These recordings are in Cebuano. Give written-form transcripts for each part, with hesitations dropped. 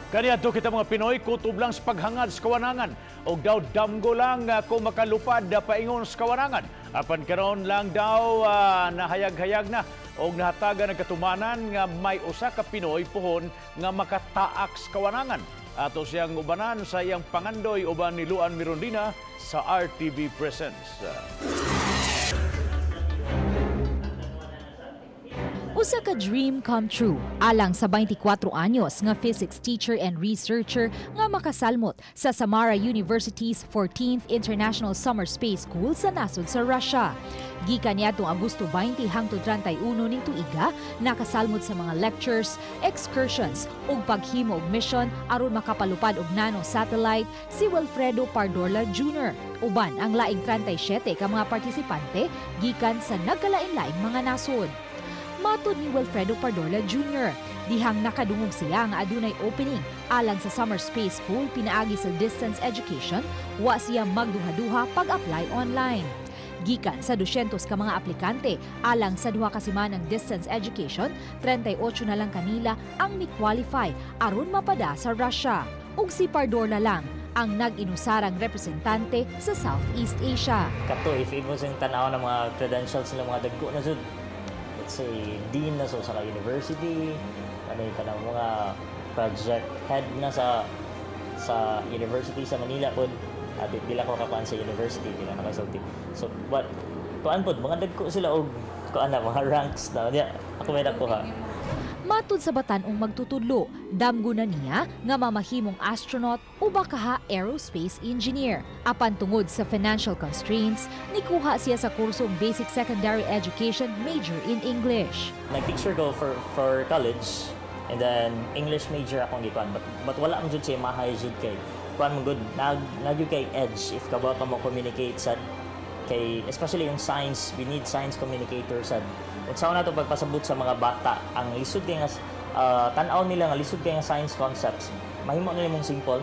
Kaniadto kita mga Pinoy kutob lang sa paghangad sa kawanangan og daw damgo lang kung makalupad paingon sa kawanangan. Apan karon lang daw nahayag-hayag na og nahatagan ng katumanan nga may usa ka Pinoy puhon nga makataak sa kawanangan. Ato siyang ubanan sa iyang pangandoy uban ni Luan Mirondina sa RTV Presents. Usa ka dream come true alang sa 24 anyos nga physics teacher and researcher nga makasalmot sa Samara University's 14th International Summer Space School sa nasod sa Russia. Gikan niadtong Agosto 20 hangtod 31 ning tuiga, nakasalmot sa mga lectures, excursions ug paghimo og mission aron makapalupad og nano satellite si Wilfredo Pardorla Jr. uban ang laing 37 ka mga partisipante gikan sa nagkalain-laing mga nasod. Matod ni Wilfredo Pardorla Jr., dihang nakadungog siya nga adunay opening alang sa Summer Space School pinaagi sa distance education, wa siya magduha-duha pag-apply online. Gikan sa 200 ka mga aplikante alang sa 2 ka simanang distance education, 38 na lang kanila ang ni-qualify aron mapada sa Russia. Ug si Pardorla lang ang nag-inusarang representante sa Southeast Asia. Kato, if imo sing tanaw ng mga credentials nila, mga dagko na jud. Let's say, dean na sa usa ka university, ano yung kanang mga project head na sa university sa Manila pod. At di lang ko kakuan sa university, di lang nakasulti. So, but kuan pod, mga dagko sila og kuan na, mga ranks na. Diya, ako may nakuha. Matud sa batan-ong magtutudlo, damgo na niya nga mamahimong astronaut o bakaha aerospace engineer. Apan tungod sa financial constraints, nikuha siya sa kursong Basic Secondary Education major in English. Nag-teacher ko for college and then English major akong gikuan, but wala man jud siya mahay jud kay kuan man gud nag kay edge if kabaw ka mo communicate sa kay especially yung science. We need science communicators sad. Unsa na to pagpasabot sa mga bata ang lisod kay nga tan-aw nila nga lisod kay nga science concepts, mahimo nila mong simple.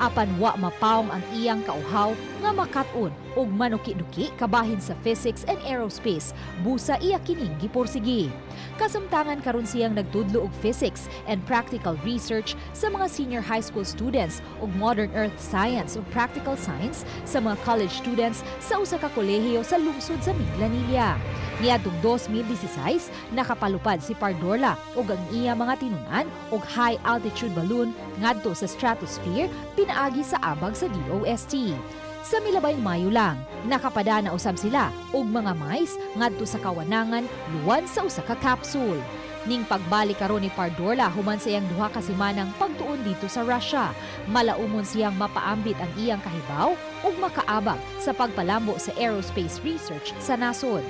Apan wa mapawong ang iyang kauhaw nga makat-on og manuki-nuki kabahin sa physics and aerospace, busa iya kining gipursigi. Kasamtangan karon siyang nagtudlo og physics and practical research sa mga senior high school students ug modern earth science ug practical science sa mga college students sa usa ka kolehiyo sa lungsod sa Minglanilla. Niadtong 2016, nakapalupad si Pardorla ug ang iya mga tinunan og high altitude balloon ngadto sa stratosphere pinaagi sa abag sa DOST. Sa milabay Mayo lang, nakapada na usab sila og mga mice ngadto sa kawanangan luwan sa usa ka capsule. Ning pagbalik karon ni Pardorla human sa iyang 2 ka simanang pagtuon dito sa Russia, malaumon siyang mapaambit ang iyang kahibaw ug makaabag sa pagpalambo sa aerospace research sa nasod.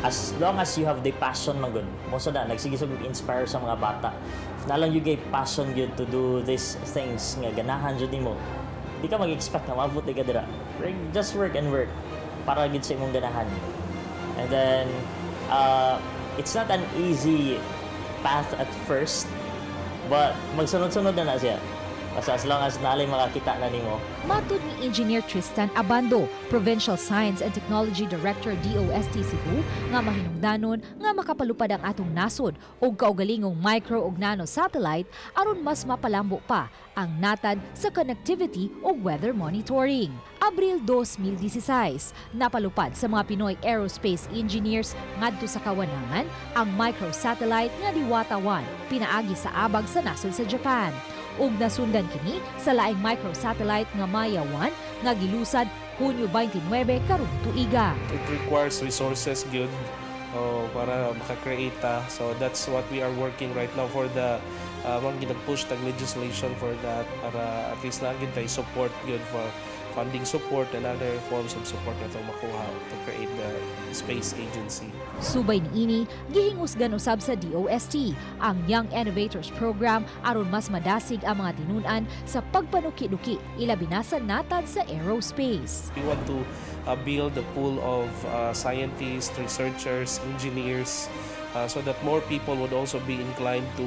As long as you have the passion man gud mo sa da nagsige sa inspire sa mga bata. If na lang you gave passion gyud to do these things nga ganahan jud nimo, di ka mag-expect nga maabot ka dira. Just work and work para gid sa imong ganahan. And then it's not an easy path at first, but magsunod-sunod na na siya. Basta as long as nalay makakita na nimo. Matod ni Engineer Tristan Abando, Provincial Science and Technology Director, DOST Cebu, nga mahinungdanon nga makapalupad ang atong nasod og kaugalingong micro ug nano satellite aron mas mapalambo pa ang natad sa connectivity ug weather monitoring. Abril 2016, napalupad sa mga Pinoy aerospace engineers ngadto sa kawanangan ang microsatellite nga Diwata 1 pinaagi sa abag sa nasod sa Japan. Ug nasundan kini sa laing microsatellite nga Maya 1 nga gilusad Hunyo 29 karong tuiga. It requires resources gyud, oh, para maka-create ta. So that's what we are working right now for the mao ginag-push tag legislation for that para at least naa gyud tay support gyud for funding support and other forms of support na itong makuha to create the space agency. Subay niini, gihingusgan usab sa DOST ang Young Innovators Program aron mas madasig ang mga tinun-an sa pagpanuki-duki ilabi na sa natad sa aerospace. We want to build a pool of scientists, researchers, engineers, so that more people would also be inclined to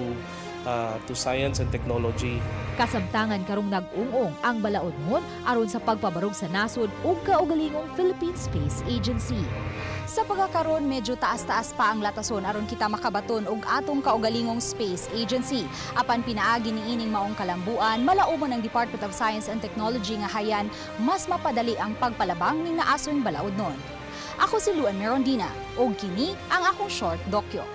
science and technology. Kasamtangan karong nag-ung-ong ang balaodngon aron sa pagpabarog sa nasod ug kaugalingong Philippine Space Agency. Sa pagkakaron, medyo taas-taas pa ang latason aron kita makabaton og atong kaugalingong space agency. Apan pinaagi ni ining maong kalambuan, malaumon ang Department of Science and Technology nga hayan mas mapadali ang pagpalabang ning naasoy balaod nun. Ako si Luan Merondina, og kini ang akong short dokyo.